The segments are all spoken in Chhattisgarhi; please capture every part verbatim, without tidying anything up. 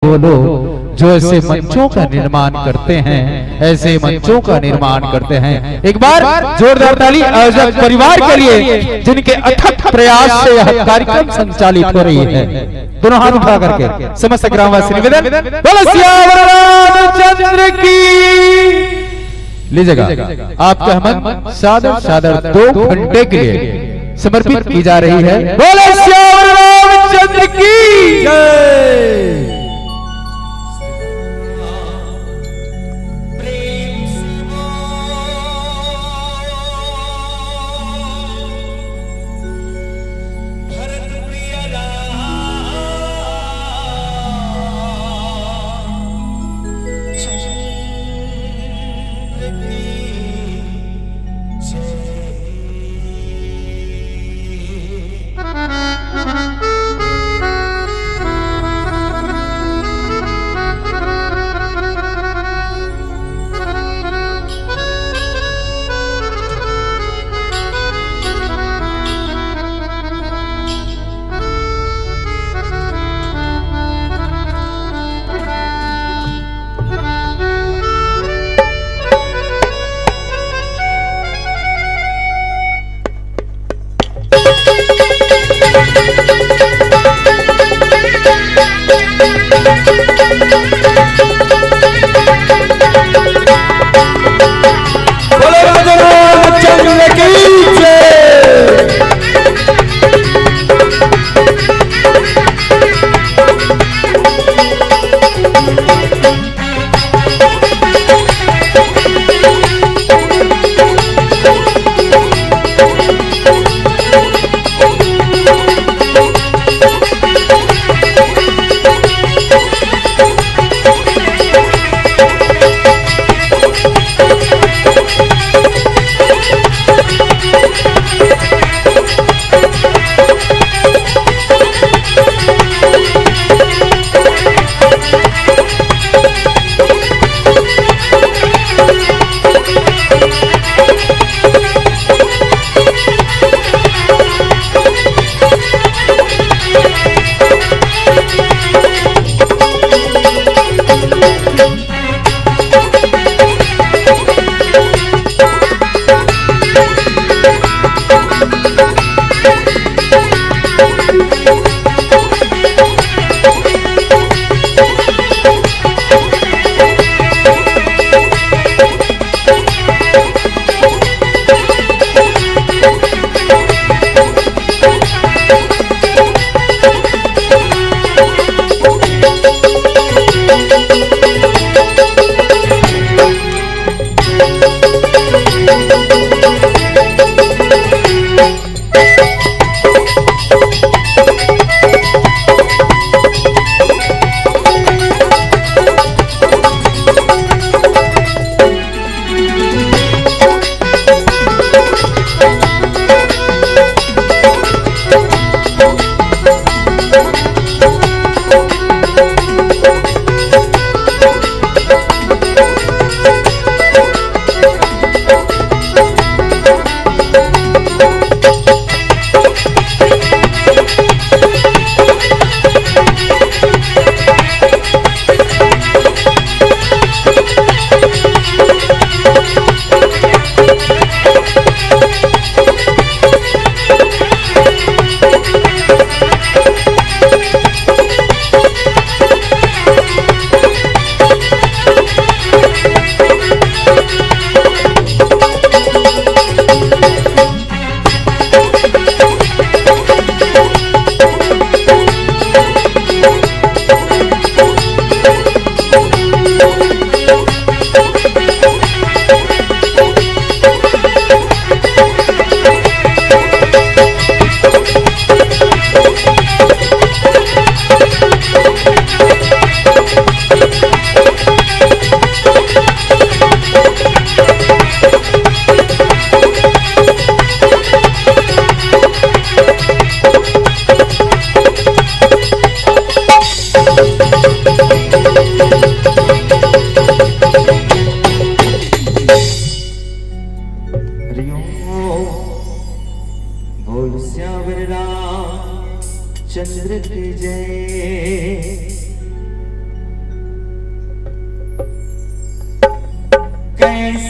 वो लोग जो ऐसे मंचों का निर्माण करते हैं, ऐसे मंचों का निर्माण करते हैं। एक बार जोरदार ताली आयोजक परिवार के लिए, जिनके अथक प्रयास से यह कार्यक्रम संचालित हो रही है। दोनों हाथ उठा करके समस्त ग्रामवासी निवेदन, बोलो सियावर रामचंद्र की। लीजिएगा, आपका हमन सादर सादर दो घंटे के लिए समर्पित की जा रही है। बोलो सियावर रामचंद्र की जय।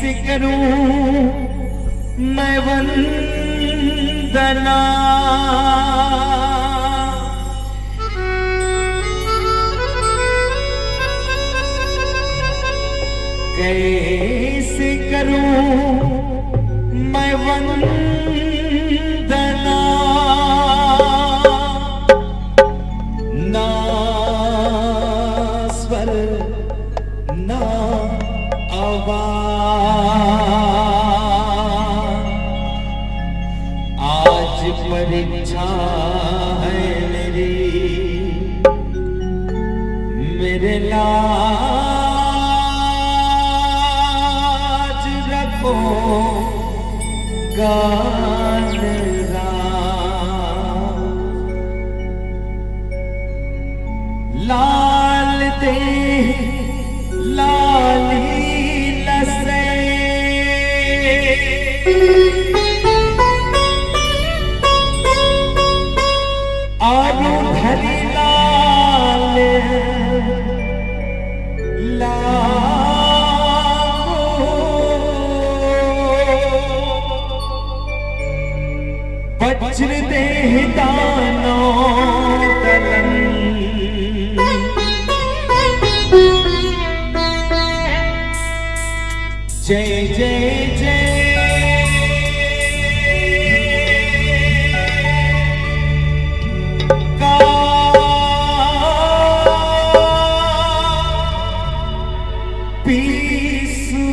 करूं मैं वंदना, कैसे करूं मैं वंदना। ना स्वर ना आवाज, आज परीक्षा है मेरी, मेरे लाज रखो गान राम। लाल दे लाली लसे, आरू धरी लाल लाल। वज्र देह दानो दलन। जय जय जय का पीसू।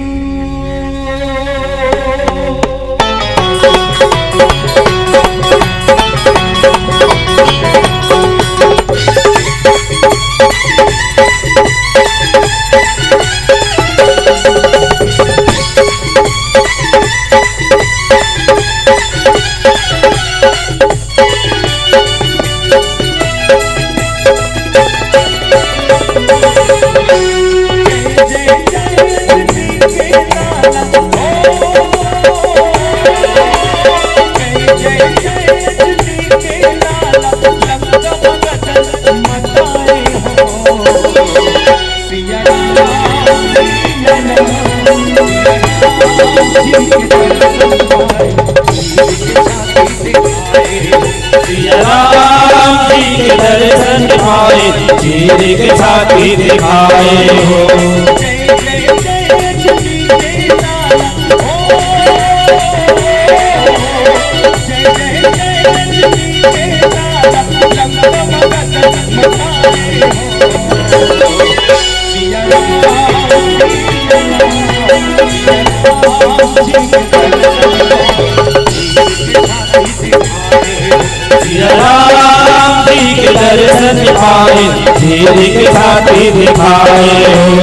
सिया राम जी के दर्शन पाए, चीर के छाती दिखाए हो। सिया राम जी के दर्शन पाए, चीर के छाती दिखाए हो।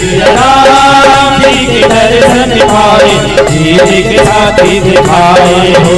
सिया राम जी के दर्शन पाए, दीदी के छाती दिखाए हो।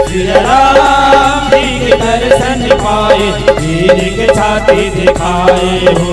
सिया राम जी के दर्शन पाए, वीर के छाती दिखाए हो।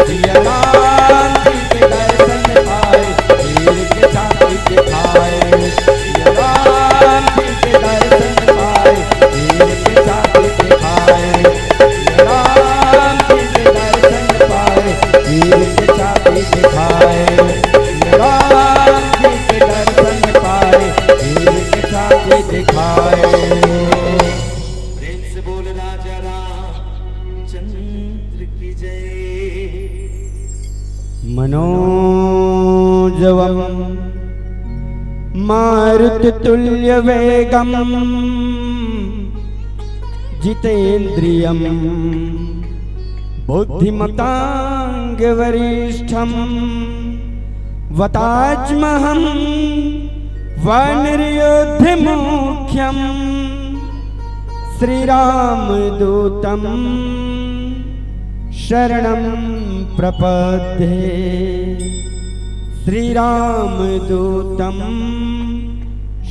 सिया राम जी के दर्शन पाए, वीर के छाती दिखाए। सिया राम जी के दर्शन पाए, वीर के छाती दिखाए। सिया राम जी के दर्शन पाए, वीर के छाती दिखाए। सिया राम जी के दर्शन पाए, वीर के छाती दिखाए। प्रेम से बोल राजा रामचंद्र की जय। मनोजवं मारुततुल्यवेगं जितेन्द्रियं बुद्धिमतां वरिष्ठं वताच्महं वनर्योधमुख्यं श्रीरामदूतं शरणं प्रपद्ये। श्रीरामदूतं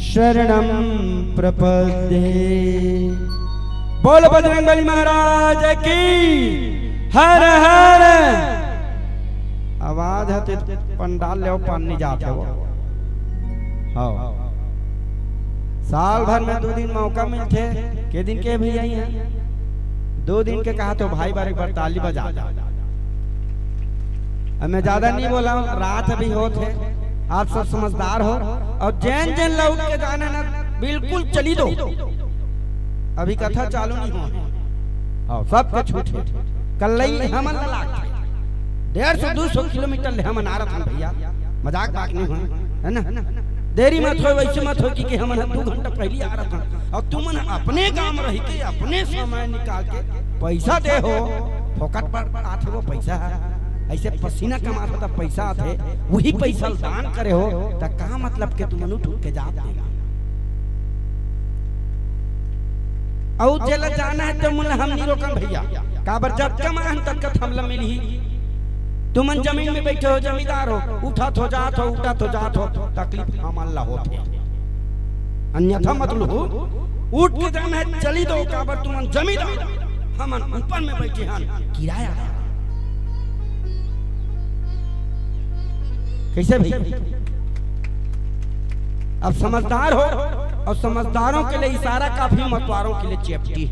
शरणं प्रपद्ये। बोल बजरंगबली महाराज की। हर हर। आवाज ह ते पंडाल ले पानी जात हे वो। हाँ। साल भर में दो दिन मौका मिलथे, के दिन के भैया इहाँ? दो दिन के कहा तो भाई बार एक बार ताली बजा दे। अब मैं ज्यादा नहीं बोला हूँ, रात अभी होत हे, आप सब समझदार हो, और जैन जैन ला उठ के जाना ना, बिल्कुल चली दो, अभी कथा चालू नहीं हो। हाँ, सबके छूट हे। कल्लई हमन ला लागथे डेढ़ सौ दो सौ किलोमीटर ले हमन आ रथन भैया, मजाक बात नहीं हो, है ना? देरी मत होय, वैसे मत होय कि, कि हमन ह दू घंटा पहली आ रथन और तुमन अपने गांव रह के अपने समय निकाल के पैसा दे हो, फोकट पर आथे वो पैसा, ऐसे पसीना कमाथे त पैसा आथे, वही पैसा ल दान करे हो त का मतलब के तुमन उठ उठ के जात नहीं? अउ जेला जाना हे त मुला हम नहीं रोकन भैया, काबर जतका मांगन ततका हमला मिलही। तुमन जमीन में बैठे हो, जमींदार हो, उठत हो जात हो, उठत हो जात हो, तकलीफ हमन ला होत हे। अन्यथा मत लूहू, उठ के जाना हे चली दो, काबर तुमन जमींदार, हमन ऊपर में बैठे हन किराया। कैसे भैया? अब समझदार हो, और समझदारों के लिए इशारा काफी, मतवारों के लिए चेपटी।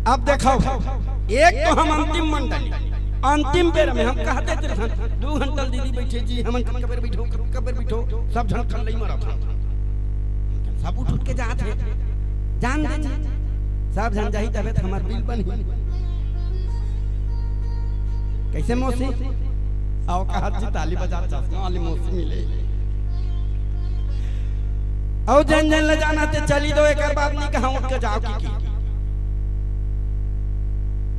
अब देखो, एक तो हम अंतिम मंडली, अंतिम बेर में हम कहते थे, दू घंटा दीदी बैठे जी, हमन कब बेर बैठो, कब बेर बैठो, सब झन कल्लई मरत हन। सब उठ उठ के जात हे, जान दे जी, सब झन जाही तबे त हमर बिल बनही। कैसे मौसी? अउ कहत जी ताली बजा, चश्मा वाली मौसी मिले। अउ जेन जेन ल जाना ते चली दो, एकर बाद नी कहा उठ के जाओ की, की।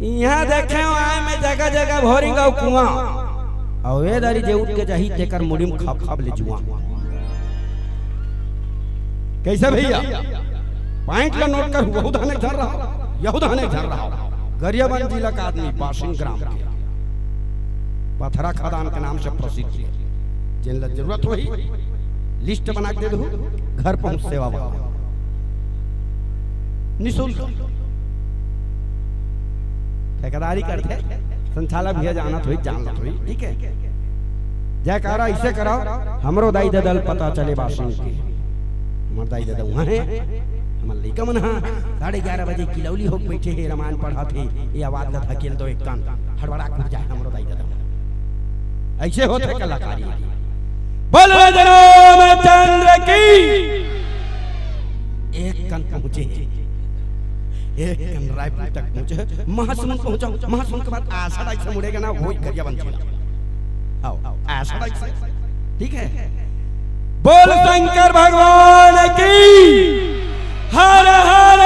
इहाँ देखे हो आए में जगह जगह भोरिंग अउ कुआं, अउ ए दारी जे उठ के जाही तेकर मुड़ी म खप खप ले जुआं। कइसे भइया? पॉइंट ल नोट कर, वहू धाने झन रहा, यहू धाने झन रहा। गरियाबंद जिला का आदमी, बासिंग ग्राम के, पथरा खदान के नाम से प्रसिद्ध हे। जेन ल जरूरत होही, लिस्ट बना के दे दहू, घर पहुंच सेवा वाला, निशुल्क। ठेकेदारी करथे, संचालक भइया जानत होही, जान लेत होही, ठीक हे। जयकारा अइसे कराओ, हमरो दाई ददा ल पता चले बासिंग के। हमर दाई ददा उहाँ हे, हमर लइका मन ह साढ़े ग्यारह बजे किलौली होके बइठे हे, रामायण पढ़त हे, ए आवाज ल धकेल दो एक कन, हड़बड़ा के उठ जाए हमरो दाई ददा। अइसे होथे कलाकारी। बोल रामचंद्र की। एक कन पहुंचे, एक कन रायपुर तक पहुंचे, महासमुंद पहुंचा, महासमुंद के बाद आषाढ़ अइसे मुड़ेगा ना, वही गरियाबंद जिला। आओ, आषाढ़ अइसे, ठीक हे। बोल शंकर भगवान की, हर हर,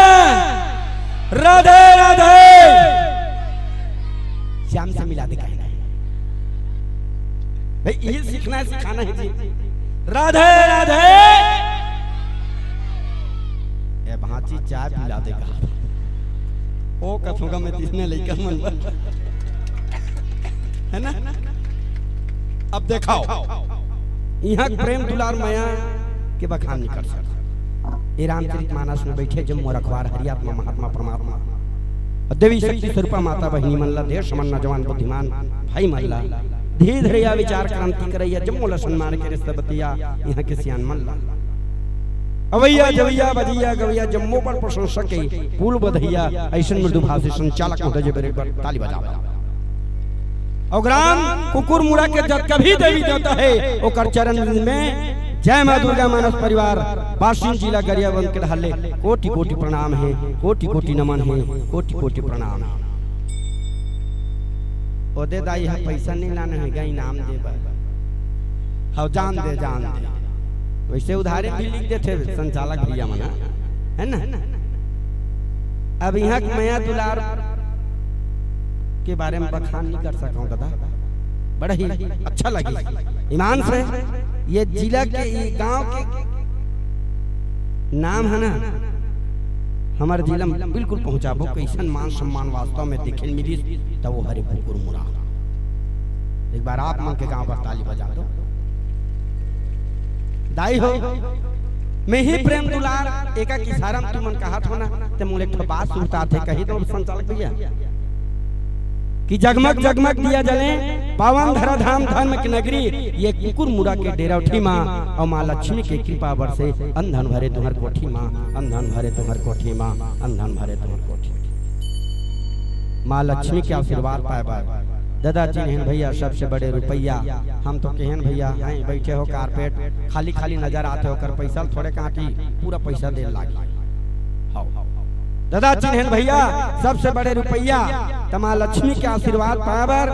राधे राधे। श्याम से मिला दे कहना हे भाई, ये सीखना हे, सिखाना हे जी। राधे राधे। ए भांची, चाय पिला दे कहा। ओ कथों का मैं तीसने लइका मन बर। हे ना? अब देखाओ, इहाँ के प्रेम दुलार मया के बखान नी कर सकत। ए रामचरित मानस में बइठे जम्मो रखवार हरि आत्मा महात्मा परमात्मा, अउ देवी शक्ति स्वरूपा माता बहिनी मन ला, देश मन नौजवान बुद्धिमान भाई मन ला, धीरे धीरे या विचार क्रांति करइया जम्मो ला सम्मान के रिश्ता बतिया इहाँ के सियान मन ला। अवइया जवइया बजइया गवइया जम्मो पर प्रशंसक के पुल बधइया अइसन मृदुभाषी संचालक महोदय जी बर एक बार ताली बजाओ। अउ ग्राम कुकुरमुड़ा के जतका भी देवी देवता हे, ओकर चरण में जय माँ दुर्गा मानस परिवार, बासिंग जिला गरियाबंद के डहर ले कोटि कोटि प्रणाम हे, कोटि कोटि नमन हे, कोटि कोटि प्रणाम हे। ओदे दाई ह पइसा नइ लाने हे गा इनाम दे बर। हव, जान दे, जान दे। वइसे उधारी भी लिख देथे संचालक भइया मन ह, हे ना? अब इहाँ के मया दुलार के बारे में बखान नइ कर सकंव ददा, बड़ा ही अच्छा लगिस। ईमान से ये जिला के, ये गांव के नाम हे ना, हमर जिला में बिल्कुल पहुंचाबो, कइसन मान सम्मान वास्तव में देखे ल मिलिस, त वो हरे कुकुरमुड़ा। एक बार आप मन के गांव बर ताली बजा दो। दाई हो, में ही प्रेम दुलार, एका किसारम तुमन कहत हो ना, ते मोला एक ठो बात सुरता थे, कही दो संचालक भइया। कि जगमग जगमग दिया जले, पावन धरा धाम धर्म के नगरी, ये कुकुरमुड़ा के डेरौठी मा, अउ माँ लक्ष्मी के कृपा बरसे, अन धन भरे तुंहर कोठी मा, अन धन भरे तुंहर कोठी मा, अन धन भरे तुंहर कोठी। माँ लक्ष्मी के आशीर्वाद पाए बर। ददा चिन्हेन भइया सबसे बड़े रुपइया, हम तो कहेन भइया, हैं बइठे हो कारपेट, खाली खाली नजर आथे, ओकर पइसा ल थोड़े काटी, पूरा पइसा दे लागी। हव। ददा चिन्हेन भइया, सबसे बड़े रुपइया, त माँ लक्ष्मी के आशीर्वाद पाए बर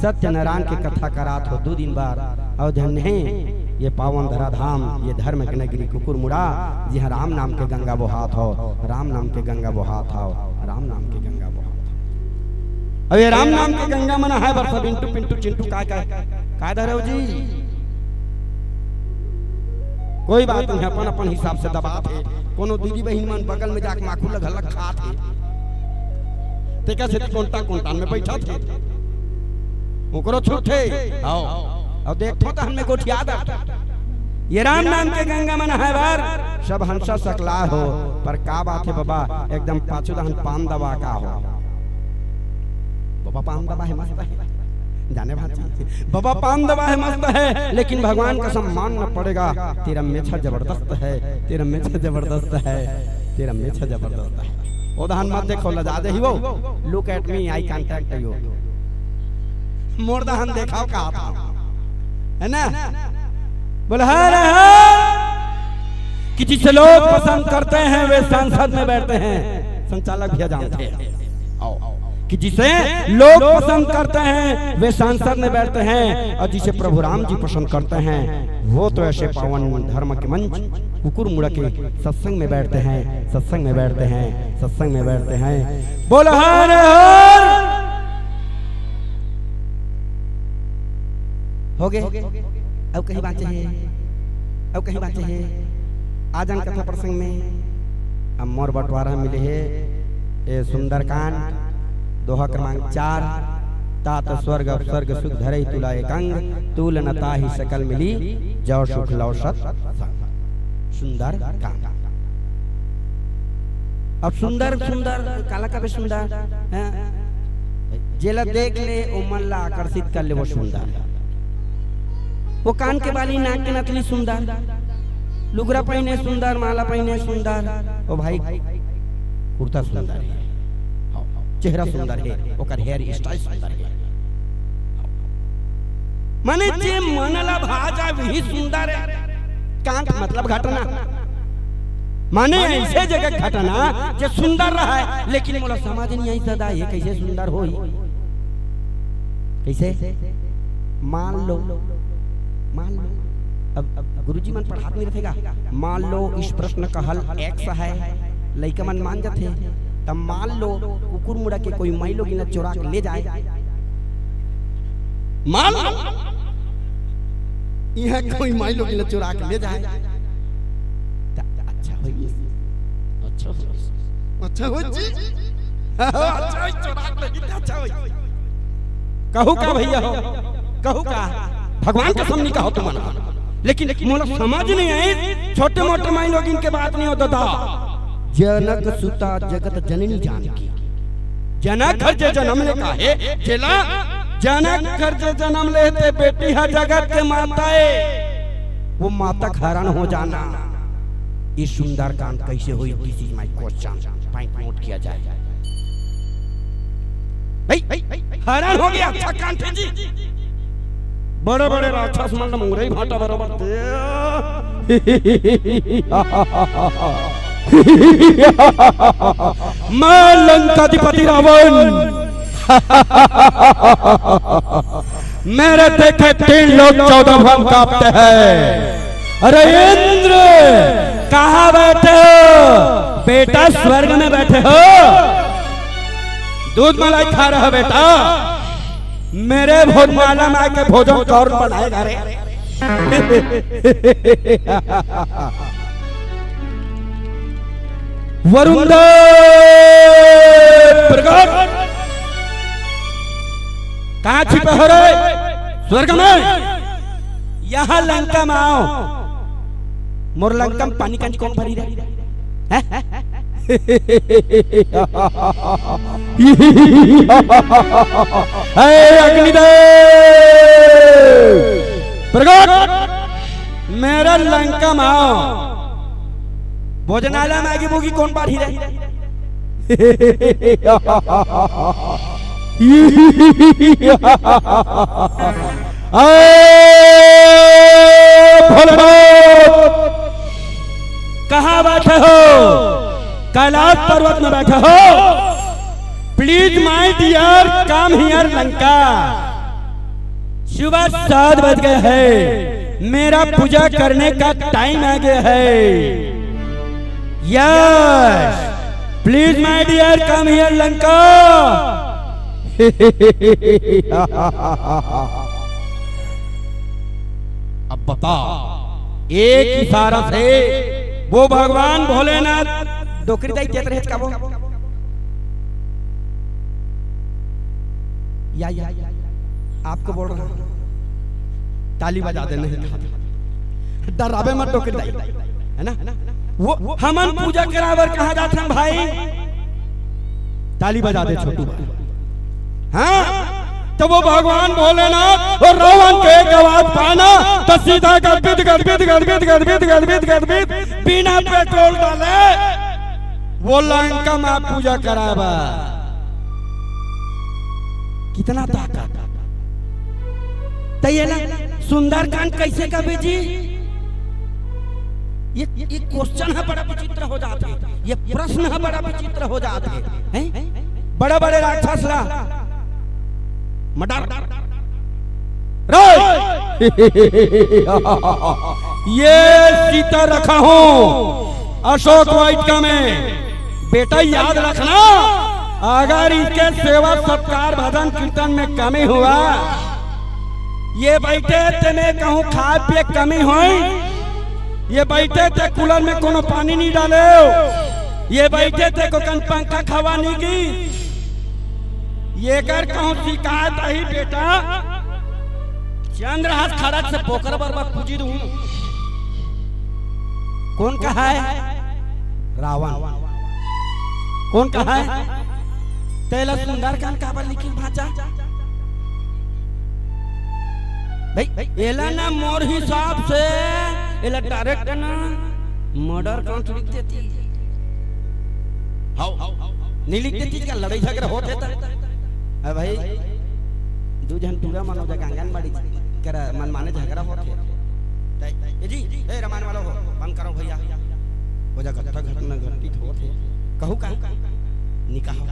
सत्यनारायण के कथा करात हो दू दिन बर। अउ धन्य हे ये पावन धरा धाम, ये धर्म के नगरी कुकुरमुड़ा, जिहाँ राम नाम के गंगा बोहात हो, राम नाम के गंगा बोहात हो, राम नाम के गंगा बोहात हो। अब ये राम नाम के गंगा म नहाए बर सब इंटू पिंटू चिंटू काय काय, काय धरव जी? कोई बात नहीं, अपन अपन हिसाब से दबात हे। कोनो दीदी बहिन मन बगल में जाके माखुर ल घलक खात हे, तेकर सेती कोंटा कोंटा में बइठत हे, ओकरो छूट हे। हव, अउ देखथो त हन में गोठिया दर। ये राम नाम के गंगा म नहाए बर सब हंसा सकला हो, पर का बात हे बबा, एकदम पाछू दहन पान दबा का हो। बबा पान दबा हे, मस्त हे। जाने भांची, बबा पान दबा हे, मस्त हे, लेकिन भगवान कसम मानना पड़ेगा, तेरा मेछा जबरदस्त हे, तेरा मेछा जबरदस्त हे, तेरा मेछा जबरदस्त हे। ओ दहन मत देखो, लजा देही वो। Look at me, eye contact you। मोर दहन देखाव का था, हे ना? बोल हर हर। कि जिसे लोग पसंद करते हैं, वे संसद में बैठते हैं। संचालक भइया जानथे। आओ। कि जिसे लोग पसंद करते हैं, वे संसद में बैठते हैं, और जिसे प्रभु राम जी पसंद करते हैं, वो तो ऐसे पावन धर्म के मंच कुकुर मुड़ा के सत्संग में बैठते हैं, सत्संग में बैठते हैं, सत्संग में बैठते हैं। बोल हर हर। हो गए? अब कहीं बाँचे हे, अब कहीं बाँचे हे। आ जान कथा प्रसंग में। अब मोर बंटवारा मिले हे ए सुंदरकांड, दोहा क्रमांक चार। तात स्वर्ग अपस्वर्ग सुख धरई तुला एक अंग, तूल न ताहि सकल मिली, जव सुख लव सत संग। सुंदरकांड। अब सुंदर, सुंदर काला कबे सुंदर, हैं? जेला देख ले, ओ मन ला आकर्षित कर ले, वो सुंदर। वो कान के बाली, नाक के नथली सुंदर, लुगरा पहिने सुंदर, माला पहिने सुंदर, ओ भाई कुर्ता सुंदर हे, हाँ, चेहरा सुंदर हे, ओकर हेयर स्टाइल सुंदर हे। माने जे मन ला भा जाए वही सुंदर हे। कांड मतलब घटना, माने ऐसे जगह घटना जे सुंदर रहा है, लेकिन मोला समझ नहीं आई सदा ये कैसे सुंदर होही। कैसे? मान लो, मान लो, अब, अब गुरुजी मन पढ़ात नहीं रहिथे का, मान लो इस प्रश्न का हल एक्स है, लइका मन मान जाथे, तब मान लो कुकुर मुड़ा के कोई माई लोगिन ला चोरा के ले जाए, मान लो इहाँ कोई माई लोगिन ला चोरा के ले जाए, त अच्छा होई, अच्छा होई, अच्छा होई जी। अच्छा होई, चोरा के लेगी त अच्छा होई। कहूँ का भैया हो, कहूँ का, भगवान कसम नहीं कहो तुमन, लेकिन मोला समझ नहीं आए, छोटे मोटे माई लोगिन के बात नहीं हो दादा। जनक सुता जगत जननी जानकी। जनक हर जे जनम ले काहे, जेला जनक हर जे जनम ले ते बेटी हा जगत के माता ए। वो माता के हरण हो जाना। ये सुंदरकांड कैसे हुई? This is my question. Point note किया जाए। भाई, हरण हो गया, अच्छा कांड है जी। बड़े बड़े राक्षस मन मुरई भाटा बराबर दे। मैं लंकाधिपति रावण, मेरे देखे तीन लोक चौदह भुवन कांपते हैं। अरे इंद्र, कहाँ बैठे हो बेटा? स्वर्ग में बैठे हो, दूध मलाई खा रहे हो बेटा। मेरे भोजनालय में आके भोजन कौन बनाएगा रे? वरुण देव प्रकट, कहाँ छिपे हो रे? स्वर्ग में? यहाँ लंका में आओ। मोर लंका में पानी कांजी कौन भरी रे? हैं? हे अग्निदेव प्रकट, मेरा लंका में आओ। भोजनालय में आगी बूगी कौन बाढ़ी रे? अरे भोलेनाथ, कहाँ बैठे हो? कैलाश पर्वत में बैठे हो? Please my dear, come here Lanka. सुबह सात बज गए हैं, मेरा पूजा करने का टाइम आ गया है। Yes, please my dear, come here Lanka. अब बता, एक इशारा से वो भगवान भोलेनाथ डोकरी दाई देत रहे का वो? या, या, आपको बोल रहा हूँ, ताली बजा दे, नहीं कहा था। डरावे मत डोकरी दाई, है ना? वो हमन पूजा करावर कहाँ जात हन भाई? ताली बजा दे छोटू भाई। हाँ, तो वो भगवान भोलेनाथ और रावण के एक आवाज पाना, तो सीधा गदबिद, गदबिद, गदबिद, गदबिद, गदबिद, गदबिद, बिना पेट्रोल डाले वो लंका में पूजा करावा। कितना ताकत। तो ये ना सुंदरकांड कैसे कबे जी? ये, ये क्वेश्चन है बड़ा विचित्र हो जाते, ये प्रश्न है बड़ा विचित्र हो जाते हैं। बड़े बड़े राक्षस ला मर्डर रे ये सीता रखा हूँ अशोक वाटिका में। बेटा, याद रखना, अगर इसके सेवा सत्कार भजन कीर्तन में कमी हुआ, ये बइठे तेने कहूँ खाए पिए कमी होई, ये बइठे ते कूलर में कोनो पानी नहीं डाले, ये बइठे ते को कन पंखा हवा नहीं की, ये कर कहूँ शिकायत आही बेटा, चंद्रहास खड़ग से बोकर बरबा पूजी दूँ। कोन कहय? रावण। कोन कहय? तेला सुंदरकांड काबर लिखिस भांचा? भाई, एला ना मोर हिसाब से, एला direct ना murder कांड लिख देती। हव, नहीं लिख देती का लड़ाई झगड़ा होत हे त? अ भाई, दू झन टूरा मन ओ जगह आंगनबाड़ी करा मनमाने झगड़ा होत हे। त, ए जी, ए रामायण वाला हो, बंद करो भैया। ओ जगह घटना घटित होत हे। कहू का? नहीं कहू।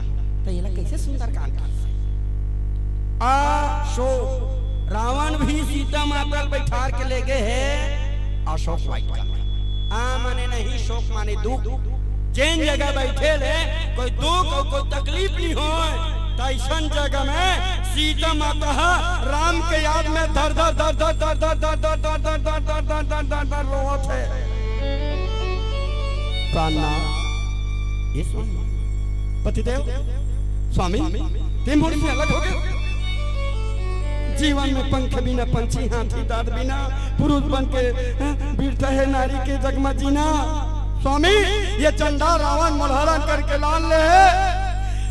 त एला कैसे सुंदरकांड कहिस? अशोक, रावण भी सीता माता ल बैठार के ले गे हे अशोक वाटिका में। आ माने नहीं, शोक माने दुख। जेन जगह बैठे ले कोई दुख अउ कोई तकलीफ नहीं होय, त अइसन जगह में सीता माता ह राम के याद में धर धर धर धर धर धर धर धर धर धर धर धर धर धर धर धर रोवत हे। प्राणनाथ, ये स्वामी, पतिदेव, स्वामी, ते मोर से अलग हो गए। जीवन में पंख बिना पंछी, हाथी दांत बिना पुरुष बन के, हैं, बिरथा हे नारी के जग में जीना। स्वामी, ये चंडाल रावण मोला हरण करके लान ले हे,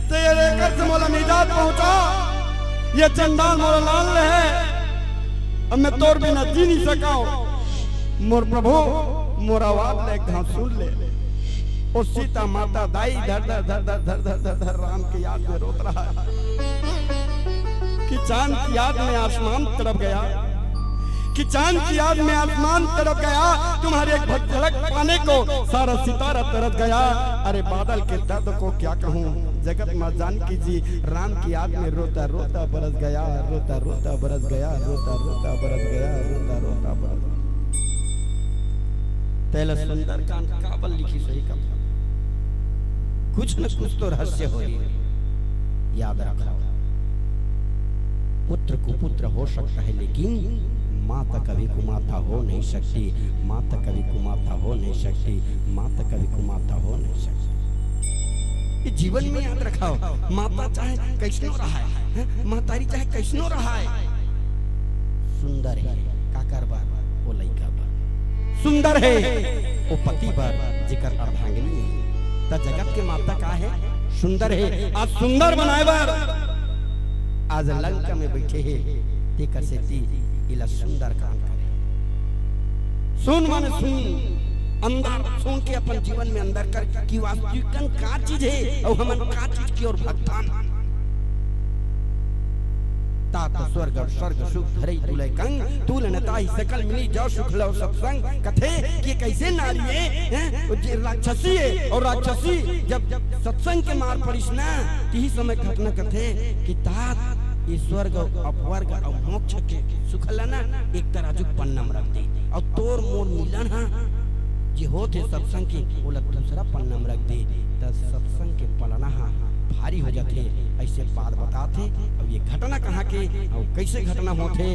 त ये रेखा से मोला निजात पहुंचा। ये चंडाल मोला लान ले हे, अब मैं तोर बिना जी नहीं सकाओ। मोर प्रभु, मोर आवाज ले, एक घांव सुन ले। ओ सीता माता दाई धर धर धर धर धर धर धर धर राम के याद में रोत रहा है कि चांद की याद में आसमान तड़प गया, कि चांद की याद में आसमान तड़प गया, तुम्हारे एक झलक पाने को सारा सितारा तरस गया। अरे बादल के दर्द को क्या कहूँ, जगत माँ जानकी जी राम की याद में रोता रोता बरस गया, रोता रोता बरस गया, रोता रोता बरस गया, रोता रोता बरस गया। तेला सुंदरकांड काबर लिखिस हे कथा? कुछ न कुछ तो रहस्य होही। याद रखो, पुत्र कुपुत्र हो सकता है, लेकिन माता कभी कुमाता हो नहीं सकती। माता कभी कुमाता हो नहीं सकती। माता कभी कुमाता हो नहीं सकती। ये जीवन में याद रखो, माता चाहे कैसनो रहाय, हैं? महतारी चाहे कैसनो रहाय, सुंदर हे। काकर बर? ओ लइका बर। सुंदर हे ओ पति बर, जेकर अर्धांगिनी हे। त जगत के माता का हे? सुंदर हे। आज सुंदर बनाए बर आज लंका में बैठे हे, तेकर सेती एला सुंदरकांड कहे। सुन माने सुन, अंदर सुन के अपन जीवन में अंदर कर कि वास्तविकन का चीज हे अउ हमन का चीज की ओर भटकथन। तात स्वर्ग अउ सर्ग सुख धरई तुलय कंग, तूल न ताहि सकल मिली, जौ सुख लव सत्संग। कथे कि कैसे नारी हे, हैं? ओ जे राक्षसी हे, अउ राक्षसी जब, जब सत्संग के मार पड़िस ना, तिही समय घटना कथे कि तात ये स्वर्ग अउ अपवर्ग अउ मोक्ष के सुख ल ना एक तराजू पन्ना म रख दे, अउ तोर मोर मिलन ह जे होत हे सत्संग के, ओला दूसरा पन्ना म रख दे, त सत्संग के पलना ह भारी हो जाथे। अइसे बात बतात हे। अब ये घटना कहाँ के अउ कैसे घटना होत हे,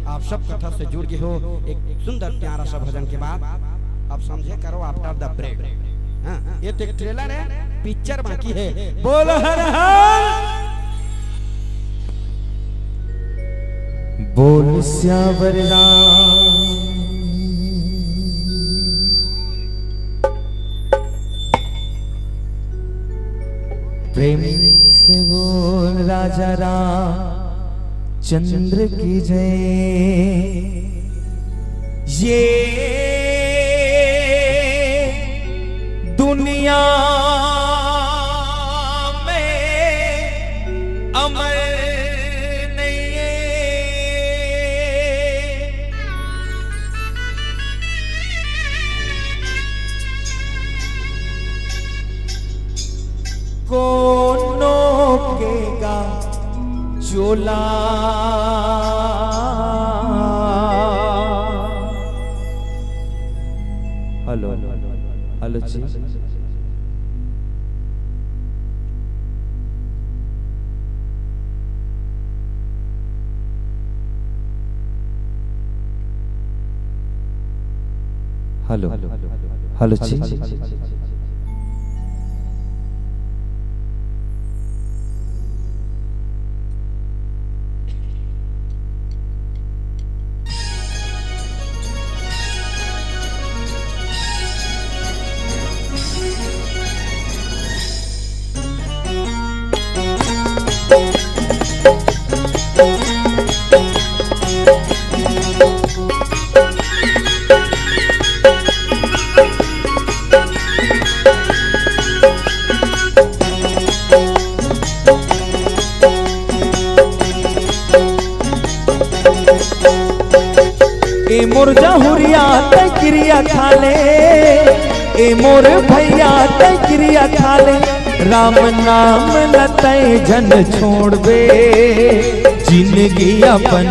आप सब कथा से जुड़ गे हो। एक सुंदर प्यारा सा भजन के बाद आप समझे करो after the break। हाँ, ये तो एक trailer हे, picture बाकी हे। बोल हर हर। बोल सियावर राम। प्रेम से बोल राजा रामचंद्र की जय। ये दुनिया में अमर नहीं है। कोनो के गा चोला। हेलो, हेलो जी। हेलो, हेलो जी। ए मोर जहुरिया तै किरिया खा ले, ए मोर भैया तै किरिया खा ले, राम नाम ल तै झन छोड़बे। जिनगी अपन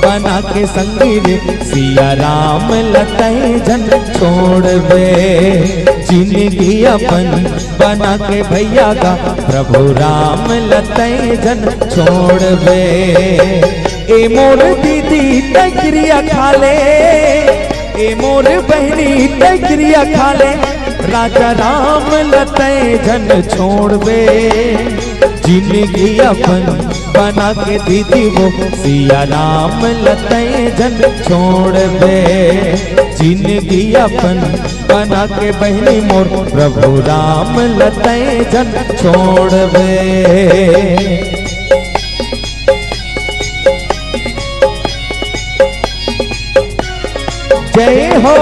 बना के संगी रे, सिया राम ल तै झन छोड़बे। जिनगी अपन बना के भैया गा, प्रभु राम ल तै झन छोड़बे। ए मोर दीदी तै किरिया खा ले, ए मोर बहिनी तै किरिया खा ले, राजा राम ल तै झन छोड़बे। जिनगी अपन बना के दीदी वो, सिया राम ल तै झन छोड़बे। जिनगी अपन बना के बहिनी मोर, प्रभु राम ल तै झन छोड़बे। जय हो।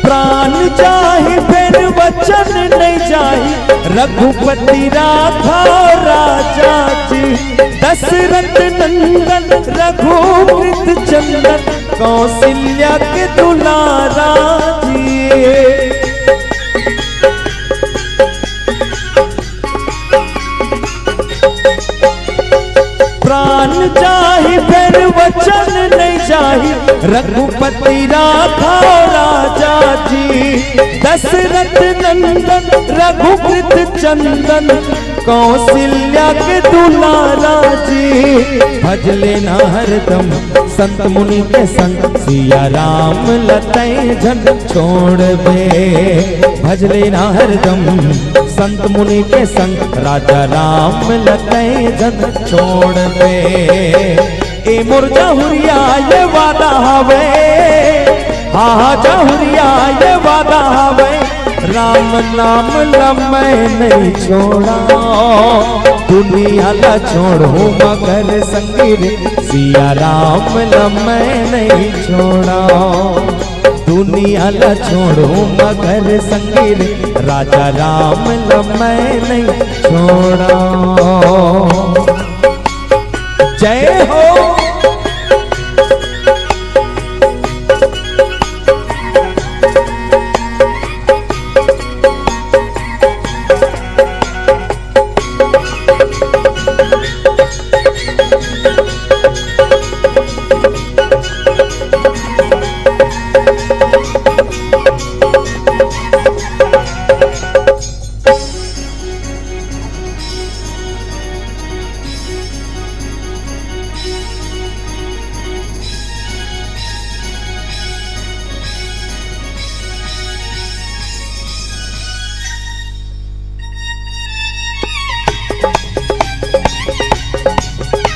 प्राण जाही फेर वचन नहीं जाही, रघुपति राघव राजा जी। दशरथ नंदन रघुकृत चंदन, कौशल्या के दुलारा जी। प्राण जाही फेर वचन नहीं जाही, रघुपति राघव राजा जी। दशरथ नंदन रघुकृत चंदन, कौशल्या के दुलारा जी। भजले ना हरदम संत मुनि के संग, सिया राम ल तै झन छोड़बे। भजले ना हरदम संत मुनि के संग, राजा राम ल तै झन छोड़बे। ए मोर जहुरिया ये वादा हवे, हा हा जहुरिया ये वादा हवे, राम नाम ल मैं नहीं छोड़ा। दुनिया ल छोड़हूँ मगर संगी रे, सिया राम ल मैं नहीं छोड़ा। दुनिया ल छोड़हूँ मगर संगी रे, राजा राम ल मैं नहीं छोड़ा। जय हो।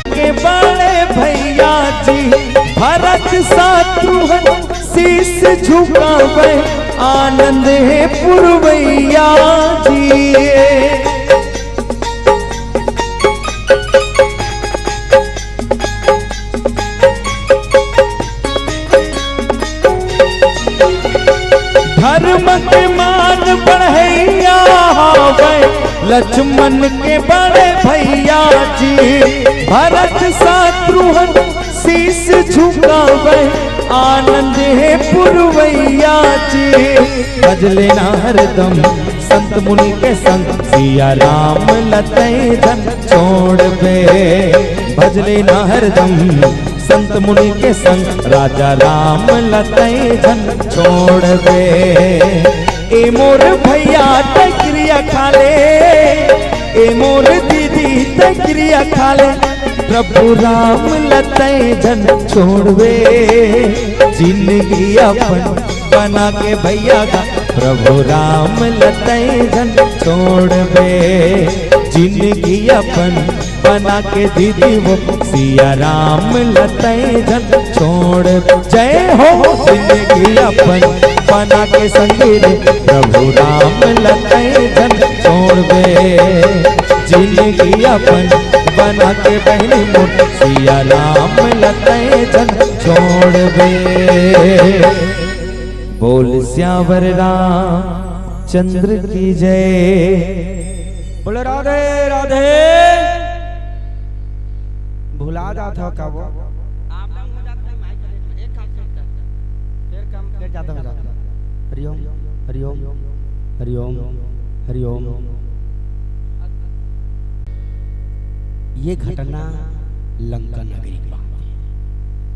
के बड़े भैया जी, भरत शत्रुघ्न शीश झुकावे। आनंद हे पुरवैया जी। धर्म के मान बढ़ैया हावै लक्ष्मण के बड़े भैया जी। भरत शत्रुघ्न शीश झुकावै आनंद हे पुरवैया जी। भजले ना हरदम संत मुनि के संग सिया राम लतै जन छोड़बे। भजले ना हरदम संत मुनि के संग राजा राम लतै जन छोड़बे। ए मोर भैया तै किरिया खा ले, ए मोर दीदी तै किरिया खा ले, प्रभु राम लतै जन छोड़बे। जिंदगी अपन बना के भैया गा प्रभु राम लतै जन छोड़बे। जिंदगी अपन बना के दीदी वो सिया राम लतै जन छोड़बे। जय हो। जिंदगी अपन बना के संगी रे प्रभु राम लतै जन छोड़बे। जिंदगी अपन बना के बहनी मोर सिया राम लतै जन छोड़बे। बोल सियावर रामचंद्र की जय। बोले राधे राधे। भुला जात हो का वो? आप लोग हो जाते हैं माइक में, एक हाथ से उठता है। फिर कम, फिर ज्यादा हो जाता है। हरिओम, हरिओम, हरिओम, हरिओम। ये घटना लंका नगरी के बात हे।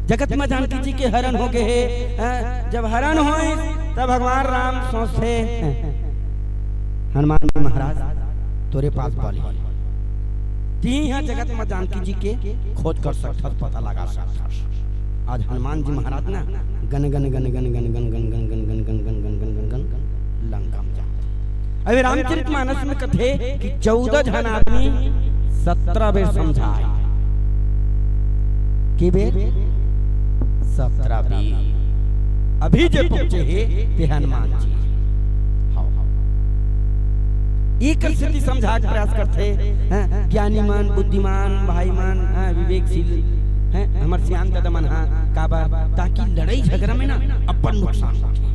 जगत में जानकी जी के हरण हो गए हे, हैं? जब हरण होइस, तब भगवान राम सोचथे, हनुमान जी महाराज, तोरे पास बल हे, तिही ह जगत में जानकी जी के खोज कर सकथस, पता लगा सकथस। आज हनुमान जी महाराज ना gun gun gun gun gun gun gun gun gun gun gun gun gun gun gun gun gun Lanka में जाथे। अभी रामचरित मानस में कथे कि चौदह झन आदमी सत्रह बेर समझाए। के बेर? सत्रह बेर। अभी जे पहुंचे हे ते हनुमान जी। हाँ। एक स्थिति समझा के प्रयास करथे, हैं, ज्ञानी मन, बुद्धिमान भाई मन, हैं, विवेकशील, हैं, हमर सियान दादा मन, हाँ, काबर, ताकि लड़ाई झगड़ा में ना अपन नुकसान होथे,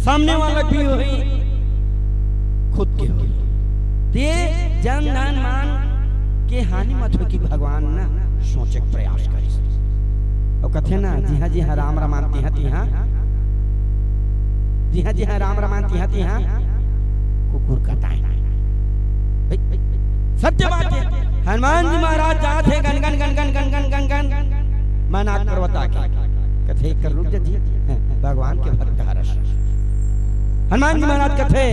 सामने वाला भी होही, खुद के होही। ते जन धन मान के हानि मत हो कि भगवान ना सोचे के प्रयास करिस। अउ कथे ना, जिहाँ जिहाँ राम रमान तिहाँ तिहाँ, जिहाँ जिहाँ राम रमान तिहाँ तिहाँ कुकुर कटाए। भाई, सत्य बात हे। हनुमान जी महाराज जात हे gun gun gun gun gun gun gun gun, मैं नाग पर्वत आके कथे कर रुक जा जी, भगवान के भक्त हरस। हनुमान जी महाराज कथे,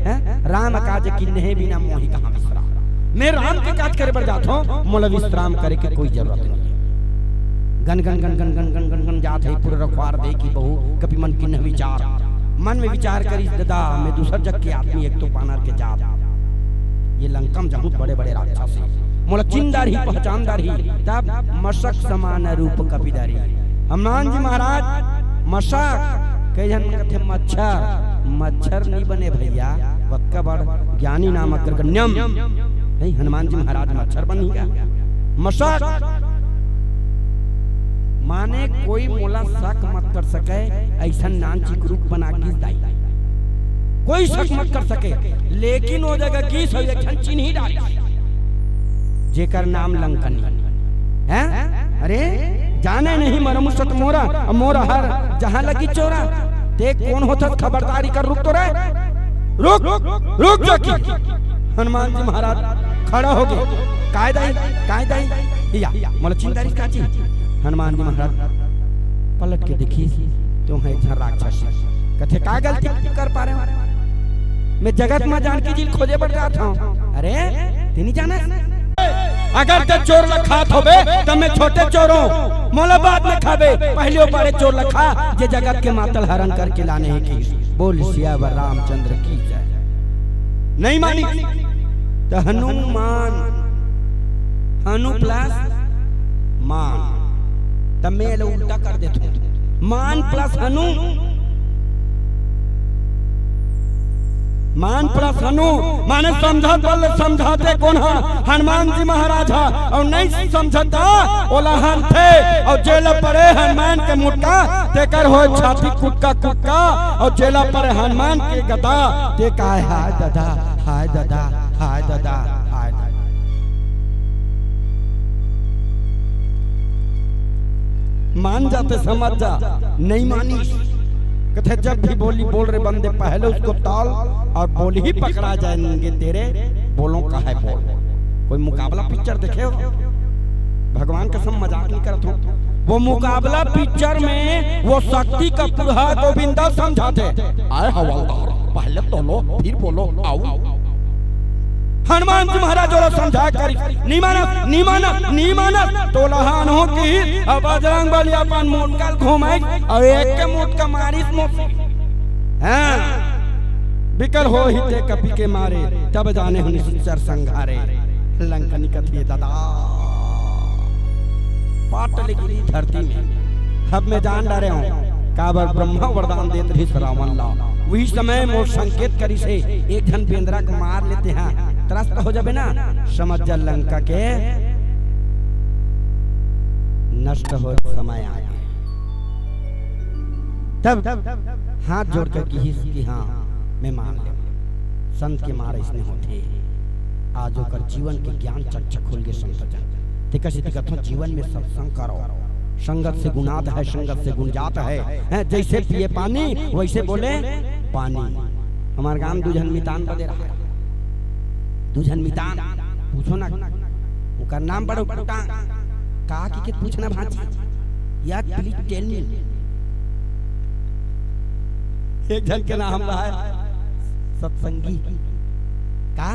हैं? राम काज किन्हे बिना मोहि कहाँ विश्राम। मैं राम के काज करे बर जात हूँ, मोला विश्राम करे के कोई जरूरत नहीं है। Gun gun gun gun gun gun gun gun जात हे, पूरा रखवार देखी बहू कपि मन किन्ह विचार। मन में विचार करिस, ददा, मैं दूसर जग के आदमी, एक तो बानर के जात। ये लंका में जाहूँ बड़े बड़े राक्षस हे, मोला चिन्ह डारही, पहचान डारही, तब मशक समान रूप कपि धरही। हनुमान जी महाराज मशक, कई झन कथे मच्छर, मच्छर नहीं बने भैया, वक्का बड़ ज्ञानी नाम अग्रगण्यम, हे हनुमान जी महाराज मच्छर बन गया। मशक माने कोई मोला शक मत कर सके, ऐसन नान चिकरूप बना के दाई, कोई शक मत कर सके। लेकिन वो जगह की सब एक झन चिन्ही डारी, जेकर नाम लंकनी। हैं? अरे, जाने नहीं मरमु सत मोरा, मोरा हर जहाँ लगी चोरा। ते कोन होथस खबरदारी कर, रुक तो रे, रुक, रुक जाकी। हनुमान जी महाराज खड़ा हो गए। काय दाई, काय दाई, या, मोला चिन्ह डारिस काची। हनुमान जी महाराज पलट के देखिस, तो वहाँ एक झन राक्षस कथे, का गलती कर पारे हँव? मैं जगत मा जानकी जी ल खोजे बर जात हँव। अरे, ते नइ जानस? अगर ते चोर ल खात होबे, त मैं छोटे चोर हँव, मोला बाद में खाबे, पहिली ओ बड़े चोर ल खा, जे जगत के मातल हरन करके लाने हे कि। बोल सियावर रामचंद्र की जय। नइ मानिस त हनुमान, हनु plus मान, त मैं एला उल्टा कर देथँव, मान plus हनु। मान प्रसन्नु, माने समझत बल समझाते कोन हा? हनुमान जी महाराज हा। अउ नहीं समझता, ओला हनथे, अउ जेला पड़े हनुमान के मुटका, तेकर होय छाती कुटका कुटका, अउ जेला पड़े हनुमान के गदा, ते काय हाय ददा, हाय ददा, हाय ददा, हाय ददा। मान जाते समझ जा, नहीं मानिस। कथे जब भी बोली बोल रे बंदे, पहले उसको तौल और बोल ही पकड़ा जाएंगे तेरे, बोलों का है बोल। कोई मुकाबला पिक्चर देखे हो? भगवान कसम मजाक नहीं करत हो। वो मुकाबला पिक्चर में वो शक्ति का पुरहा गोविंदा समझाते। आए हवलदार, पहले तौलो, फिर बोलो, आओ। हनुमान जी महाराज ओला समझा करी, नी मानस, नी मानस, नी मानस, तोला हान हो की, अब बजरंग बली अपन मोटका ल घुमाई, अउ एक के मोटका मारिस मोसी। हाँ, बिकल हो ही ते कपि के मारे, तब जाने हो निश्चर संघारे। लंकनी कथे ददा, पाट ले गिरी धरती में। अब मैं जान डारे हूँ, काबर ब्रह्मा वरदान देत रहिस रावण ला। वही समय मोर संकेत करिस हे, एक झन बेंदरा के मार लेते हैं, त्रस्त हो जाबे ना, समझ जा लंका के नष्ट हो समय आ गे। तब हाथ जोड़ के किहिस कि हाँ, मैं मान ले। संत के मार अइसने होथे। आज ओकर जीवन के ज्ञान चक्षक खुल गे संत जन। तेकर सेती कथों, जीवन में सत्संग करो। संगत से गुणात है, संगत से गुण जात है। हैं, जैसे पिए पानी, वैसे बोले पानी। हमार गांव दू झन मितान बदे रहा। दू झन मितान, पूछो ना, ओकर नाम बड़ा उटपटांग। का की के पूछना भांची? या please tell me। एक झन के नाम रहा है सत्संगी। का?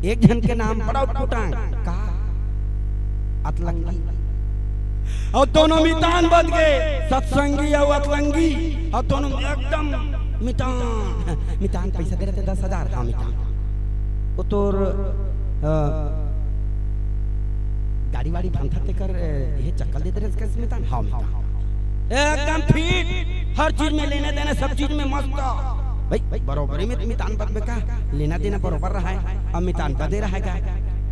एक झन के नाम बड़ा उटपटांग। का? अतलंगी। अउ दोनों मितान बन गे, सत्संगी अउ अतलंगी। अउ दोनों एकदम मितान, मितान पैसा दे रहिथे दस हजार, हाँ मितान। ओ तोर, अ, गाड़ी वाड़ी भंथर तेकर, अ, ये चक्कल देते रहे इसका मितान, हाँ मितान। एकदम fit, हर चीज में लेने देने, सब चीज में मस्त। भाई, भाई, बरोबरी में मितान बदबे का, लेना देना बरोबर रहा है, अब मितान बदे रहेगा।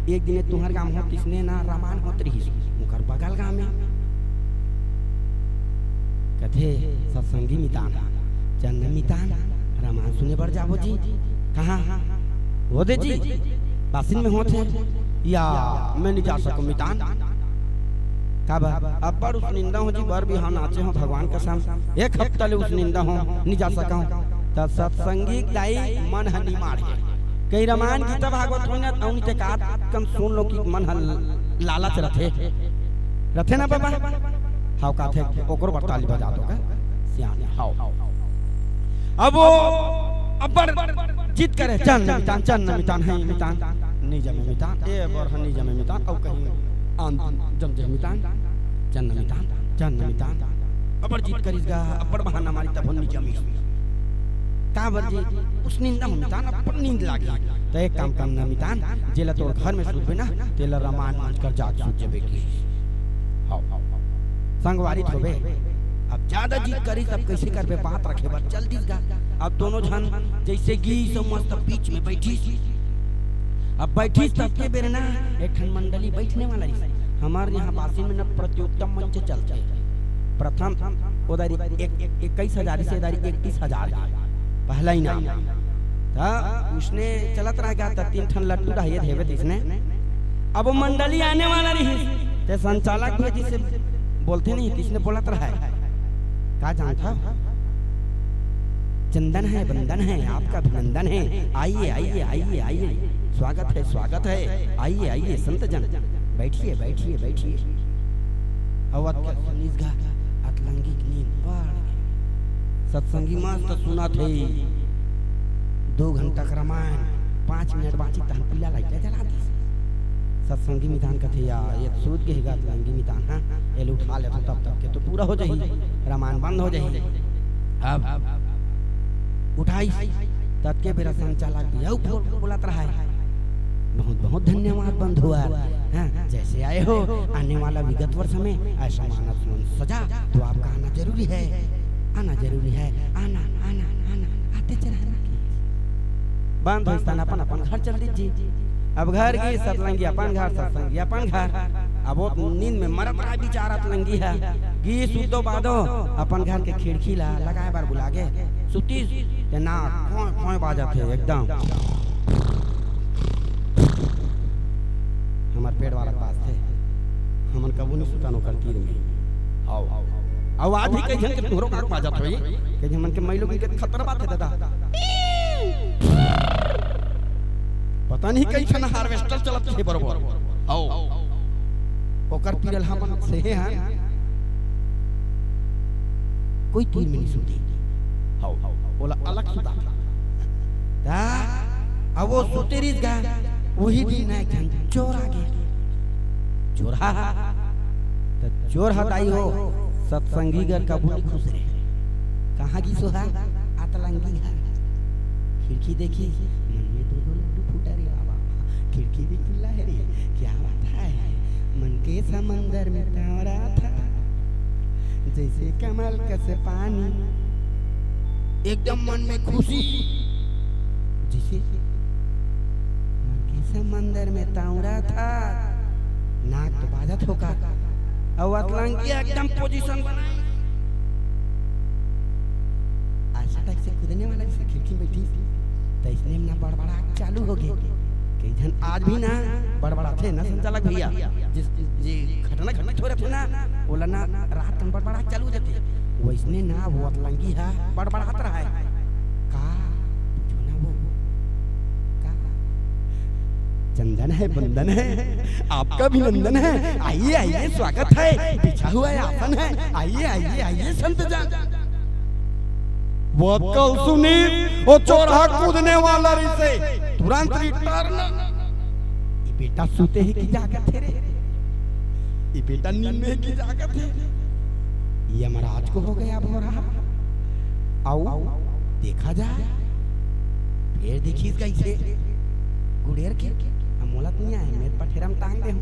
एक दिन तुहर गांव हो, तिसने ना रामायण होत रहिस, मुकर बगल गांव में। कथे, "सत्संगी मितान, चन्न मितान, रामायण सुने बर जाबो जी।" "कहाँ?" "वो दे जी, बासिन में होत हे।" "या, मैं नहीं जा सकूं मितान।" "काबर?" "अब्बड़ उसनिंदा हो जी, बर बिहाव नाचे हो भगवान कसम, एक हफ्ता ले उसनिंदा हो, नहीं जा सकूं।" त सत्संगी दाई मन ह निमाड़ हे। कहीं रामायण गीता भागवत होई ना, अउनी ते का कन सुन लो कि मन ह लालच रथे। रथे ना बाबा? हाव काथे, ओकरो बर ताली बजा दो का? सियाने, हाव। अब वो अब्बड़ जिद करे, "चन्न मितान, चन्न मितान, है मितान, नहीं जमे मितान, ए बर ह नहीं जमे मितान, अउ कहीं आन जम जे मितान, चन्न मितान, चन्न मितान।" अब्बड़ जिद करिस गा, अब्बड़ बहाना मारी, तब नहीं जमी। काबर जी, उसनिंदा हो मितान, अब्बड़ नींद लागे। त एक काम करना मितान, जेला तोर घर में सुतबे ना, तेला रामायण मंच कर जाके सुत जबे की। हाव, हाव, हाव। संगवारी होबे, अब ज्यादा जिद करिस, अब कैसे करबे, बात रखे बर चल दिस गा। अब दोनों झन जैसे गीस अउ मस्त बीच में बैठिस। अब बैठिस तब के बेर ना, एक ठन मंडली बैठने वाला रहिस। हमार यहाँ बासिन में ना प्रतियोगिता मंच चलथे। प्रथम ओदारी एक, एक, इक्कीस हजार से ओदारी इकतीस हजार के पहला इनाम। त उसने चलत रह गया, त तीन ठन लट्टू रहिए देवे तिसने। अब वो मंडली आने वाला रहिस, ते संचालक भी जिसे बोलते नहीं, तिसने बोलत रहा है, "का जानता हो? चंदन है, वंदन है, आपका अभिनंदन है, आइए, आइए, आइए, आइए, स्वागत है, स्वागत है, आइए, आइए, संत जन, बैठिए, बैठिए, बैठिए।" अवध के सुनिस गा, अतलंगी की नींद पड़ गई। सत्संगी मस्त सुनत हे, दो घंटा का रामायण, पाँच मिनट बाँची तहन पीला लाइट जला दिस। सत्संगी मितान कथे, "या, ये सूत के ही गा अतलंगी मितान, हाँ, एला उठा लेथों, तब तक के तो पूरा हो जाही, रामायण बंद हो जाही।" अब उठाइस, ततके बेरा संचालक भी अउ बोल-, बोलत रहा है, "बहुत बहुत धन्यवाद बंधुवर, हाँ, जैसे आए हो, आने वाला विगत वर्ष में ऐसा मानस मन सजा, तो आपका आना जरूरी है, आना जरूरी है, आना, आना, आना, आते चला ना।" बंद होइस तहान अपन अपन घर चल दीस जी। अब घर गिस सतलंगी अपन घर, सतसंगी अपन घर। अब वो नींद में मरत रहा बेचारा सतलंगी ह। गिस सुतो बादो अपन घर के खिड़की ला लगाए बर बुला गे। सुतिस ते ना खोंय खोंय बाजत हे एकदम। हमर पेट वाला के पास थे, हमन कबू नहीं सुतन ओकर तीर में। आओ, आओ, आज भी कई झन के तुहरो काक बाजत होई, कई झन मन के माई लोगन के खतरा बात हे दादा। पता नहीं कई ठन harvester चलत हे बरोबर। आओ, ओकर तीर ल हमन सेहे हन, कोई तीर में नहीं सुते। आओ, ओला अलग सुता। ता, अब वो सुते रहिस गा, वही दिन ना एक झन चोर आ गे। चोर हा, त चोर हा दाई हो, सतसंगी घर कबू नहीं खुस रे। कहाँ गिस ओ हा? अतलंगी घर। खिड़की देखिस, मन में दो दो लड्डू फूटा रे बाबा। खिड़की भी खुला है रे, क्या बात है? मन के समंदर में तैरा था, जैसे कमल कस पानी। एकदम मन में खुशी, जैसे मन के समंदर में तैरा था। नाक तो बाजत होका, अउ अतलंगी एकदम position बनाए। ऐसा type से कूदने वाला जैसे खिड़की में बैठी, तो इसने ना बड़बड़ा चालू हो गए। कई झन आज भी ना बड़बड़ाथे ना संचालक भैया, जिस, जे घटना घटित हो रहे थे ना, ओला ना रात में बड़बड़ा चालू हो जाते। वैसने ना वो अतलंगी हा बड़बड़ात रहा है। का? पूछो ना वो। का? चंदन है, बंदन है, आपका अभिनंदन है। आइए, आइए, स्वागत है। बिछा हुआ है, आसन है। आइए, आइए, आइए, संत जन। वो कल सुनी, वो चोरहा कूदने वाला रहिसे, तुरंत return। ये बेटा सुते हे कि जागत हे रे? ये बेटा नींद में हे कि जागत हे? यमराज को हो गया भोरा। आओ, देखा जाए। फेर देखिस कइसे गुड़ेर के, अब मोला तो नहीं आए, मैं पठेरा में टांग दे हूँ।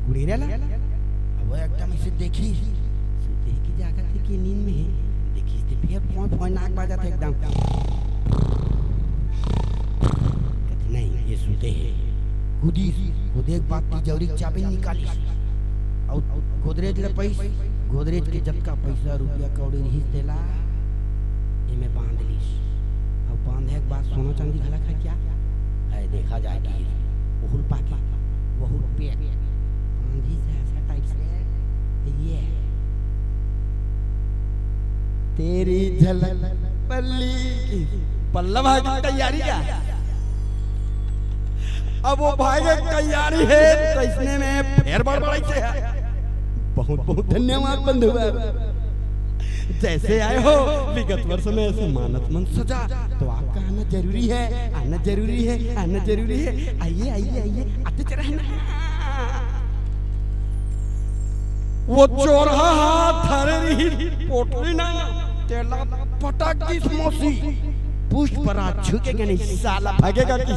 गुड़ेर ला, अब वो एकदम इसे देखिस, सुते हे कि जागत हे कि नींद में हे, देखिस ते फेर फोन फोन नाक बाजत हे एकदम। कथे, "नहीं, ये सुते हे।" कूदिस, कूदे के बाद तिजौरी के चाबी निकालिस। अउ गोदरेज ले पइस, गोदरेज के जतका पइसा, रुपया, कौड़ी रिहिस तेला एमे बांध लिस। अउ बांधे के बाद सोना चांदी घला खा क्या? है, देखा जाए कि ओहू ल पाके, ओहू ल pack। बांधिस हे ऐसा type से, ये तेरी झलक पल्ली की पल्ला भागे के तैयारी का। अब वो भागे के तैयारी हे, तो इसने में फेर बड़बड़ाइसे हे। बहुत बहुत धन्यवाद बंधुआ। जैसे आए हो, विगत वर्ष में ऐसे मानत मन सजा, तो आपका आना जरूरी है, आना जरूरी है, आना जरूरी है। आइए, आइए, आइए, आते चले हैं ना। वो चोरहा हाथ धरे रही पोटली ना, तेला पटक दिस मौसी। पुष्पराज झुकेगा नहीं, साला भागेगा कि?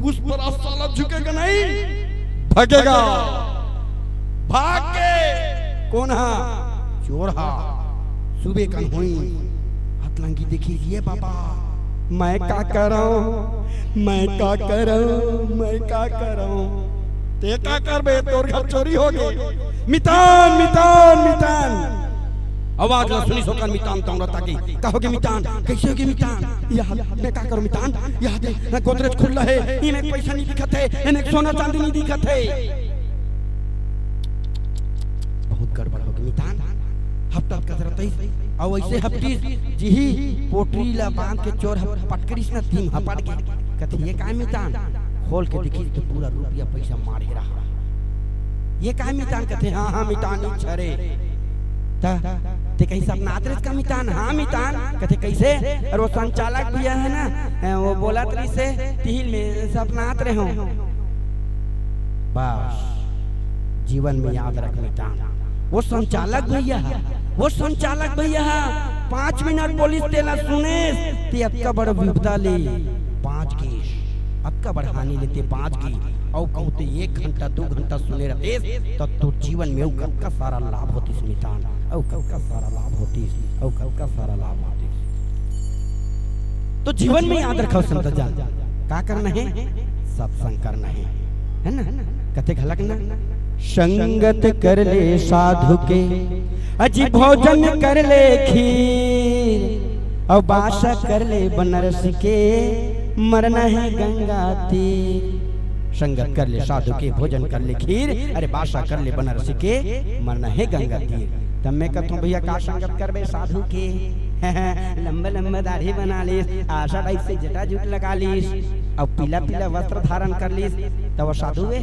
पुष्पराज साला झुकेगा नहीं, भागेगा। भाग के कोन हा? चोरहा। सुबे कन होई। अतलंगी देखिस, ये बाबा, मैं का करंव, मैं का करंव, मैं का करंव? ते का करबे, तोर घर चोरी हो गे। मितान, मितान, मितान। आवाज ला सुनिस ओकर मितान तौंरा ताके। का होगे मितान? कइसे होगे मितान? यह मैं का करंव मितान? यह दे, ना गोदरेज खुल्ला हे, इमे पइसा नहीं दिखत हे, एमे सोना चांदी नहीं दिखत हे। बहुत गड़बड़ होगे मितान। हपटत कतरतइस, अउ अइसे हपटिस, जिही पोटरी ला बांध के चोर ह पटकरिस ना, तीन हपट गे। कथे, "ये काय मितान?" खोल के देखिस तो पूरा रुपया पइसा माढ़े रहा। "ये काय मितान?" कथे, "हाँ, हाँ, मितान, इच्छा रे।" त, "ते कहीं सपनात रेस का मितान?" "हाँ, मितान।" कथे, "कइसे?" "अरे वो संचालक भैया हे ना, ए, वो बोलत रहिसे, तिही ल में सपनात रेहेंव।" बस, जीवन में याद रख मितान, वो संचालक भैया हा, वो संचालक भैया हा, पाँच मिनट बोलिस तेला सुनेस, ते अतका बड़ विपदा ले बांच गेस, अतका बड़ हानि ले ते बांच गे, अउ कहूं ते एक घंटा, दू घंटा सुने रहतेस, त तोर जीवन में अउ कतका सारा लाभ होतिस मितान, अउ कतका सारा लाभ होतिस, अउ कतका सारा लाभ होतिस। तो जीवन में याद रखव संत जन, का करना हे? सत्संग करना हे, हे ना? कथे घलक ना, संगत कर ले साधु के, अजी भोजन कर ले खीर, अउ बासा कर ले बनारस के, मरना हे गंगा तीर। संगत कर ले साधु के, भोजन कर ले खीर, अरे बासा कर ले बनारस के, मरना हे गंगा तीर। तब मैं कहता हूँ, भैया, का संगत करबे साधु के? लंबा लंबा दाढ़ी बना लिस, आशा टाइप से जटा जूट लगा लिस, अउ पीला पीला वस्त्र धारण कर लिस, त वो साधु हे?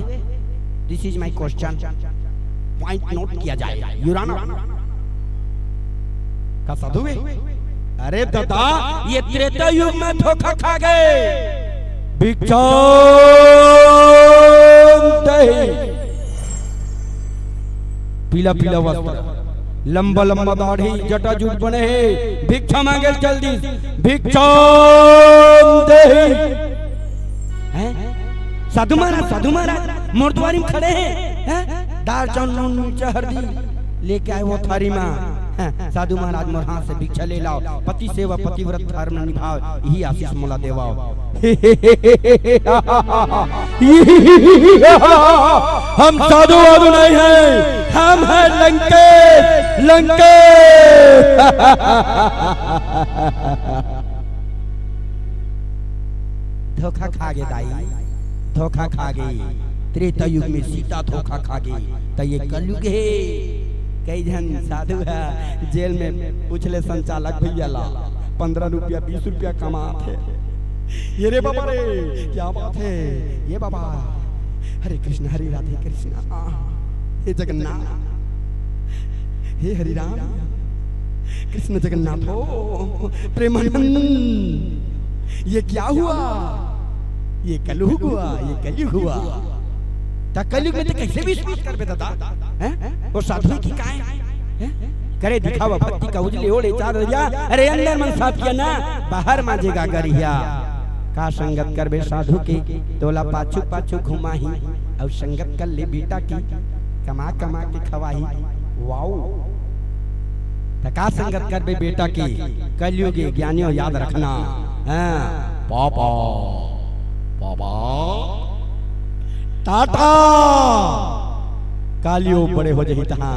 This is my question, point note किया जाए, युराना। का साधु हे? अरे दादा, ये त्रेता युग में धोखा खा गे। भिक्षाम देहि। पीला पीला वस्त्र, लंबा लंबा दाढ़ी, जटा जूट बने हे, भिक्षा मांगे ल चल दिस, भिक्षाम देहि। हैं? साधु महाराज, साधु महाराज, मोर दुवारी में खड़े हे, हैं? दाल, चाउर, नून, मिर्चा, हरदी लेके आए वो थारी मा। हैं? साधु महाराज, मोर हाथ से भिक्षा ले लाव, पति सेवा, पतिव्रत धर्म निभाव, इही आशीष मोला देवाव। हम साधु वाधु नहीं हैं, हम हैं लंकेश, लंकेश। धोखा खा गे दाई, धोखा खा गे। त्रेता युग में सीता धोखा खा गे, त ये कलयुग हे। कई झन साधु ह जेल में पूछ ले संचालक भैया ला, पन्द्रह रुपया, बीस रुपया कमात हे। ये रे बाबा रे, क्या बात हे? ये बाबा, हरे कृष्ण, हरे राधे कृष्ण, हे जगन्नाथ, हे हरि राम, कृष्ण जगन्नाथ हो, प्रेमानंद, ये क्या हुआ? ये कलयुग हुआ, ये कलयुग हुआ। त कलयुग में तो कैसे विश्वास करबे दादा? हैं? वो साधु की काय? हैं? करे दिखावा भक्ति का उजले ओढ़े चादरिया, अरे अंदर मन साफ किया ना, बाहर मांजेगा गरिया। का संगत करबे साधु के, तोला पाछू पाछू घुमाही, अउ संगत कर ले बेटा की, कमा कमा के खवाही। वाओ। त का संगत करबे बेटा के, कलयुगी ज्ञानियों याद रखना। हाँ, पापा, पापा, टाटा। कालियो बड़े हो जाही तहां,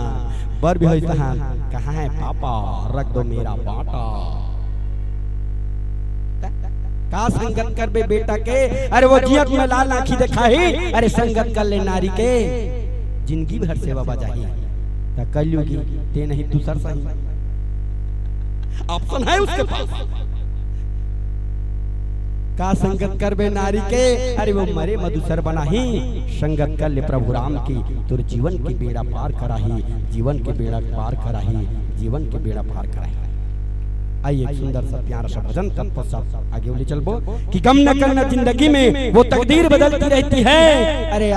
बर भी होही तहां, कहाँ है पापा, रख दो मेरा बाटा। का संगत करबे बेटा के? अरे वो जियत में लाल आंखी देखाही, अरे संगत कर ले नारी के, जिंदगी भर सेवा बजाही। त कलयुगी ते नहीं दूसर सही, option है उसके पास। का संगत करबे नारी के? अरे वो मरे म दूसर बनाही, संगत कर ले प्रभु राम की, तोर जीवन के बेड़ा पार कराही, जीवन के बेड़ा पार कराही, जीवन के बेड़ा पार कराही। आइए, एक सुंदर सा प्यारा सा भजन, तत्पश्चात आगे ले चलबो कि गम न करना जिंदगी में, वो तकदीर बदलती रहती है। अरे